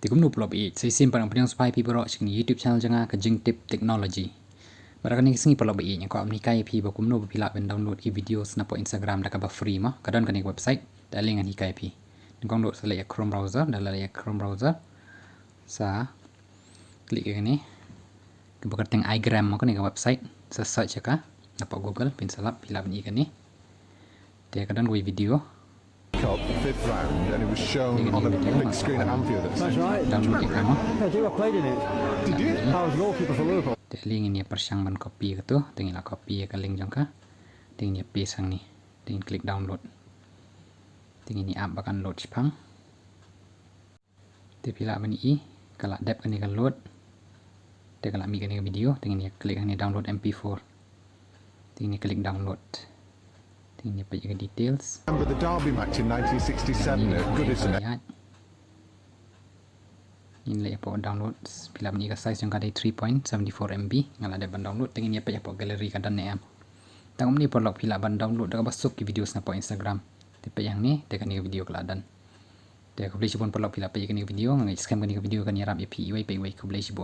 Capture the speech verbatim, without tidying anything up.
Te kumno paralok ba ïeit, sa shisien pat nga pdiang sngewbha ïa phi baroh sha kane ka YouTube channel jong nga ka Jingtip Technology. Bad ha kane ka sngi paralok ba ïeit, nga kwah ban hikai ïa phi ba kumno ba phi lah ban download ïa ki videos na poh Instagram da kaba free mo, ka don kane ka website, te ale ngan hikai ïa phi. Nyngkong doh sa leit ïa Chrome browser, da la leit ïa Chrome browser, sa click ïa kane kaba kyrteng iGram mo, kane ka website, sa search ïa ka na poh Google, phin sa lap, phi lah ban i kane. Te ka don kawei video. Cup, fifth round, and it was shown on a big screen at Anfield. Download ïa ka mo. I do. I played in it. Did you? I was goalkeeper for Liverpool. Te ale ngin ïa pyrshang ban copy ïa katu, te ngin la copy ïa ka link jong ka. Te ngin ïa paste hangne. Te ngin click download. Te ngin ïa ap ba kan load shipang. Te phi lah ban i, ka la dep kane ka load. Te ka la mih kane ka video, te ngin ïa click hangne download M P four. Te ngin ïa click download. Te ngin ïa peit ïa ka details. Remember the Derby match in nineteen sixty-seven? Good, isn't it? Ngin leit hapoh downloads, phi lah ban i ka size jong ka dei three point seven four M B, nga la dep ban download, te ngin ïa peit hapoh gallery ka don ne em. Tang kumne paralok phi lah ban download da kaba suk ki videos na poh Instagram. Te peit hangne, te kane ka video ka la don. Te khublei shibun paralok phi lah peit ïa kane ka video, nga ngeit skhem kane ka video kan ïarap ïa phi iwei pa iwei, khublei shibun.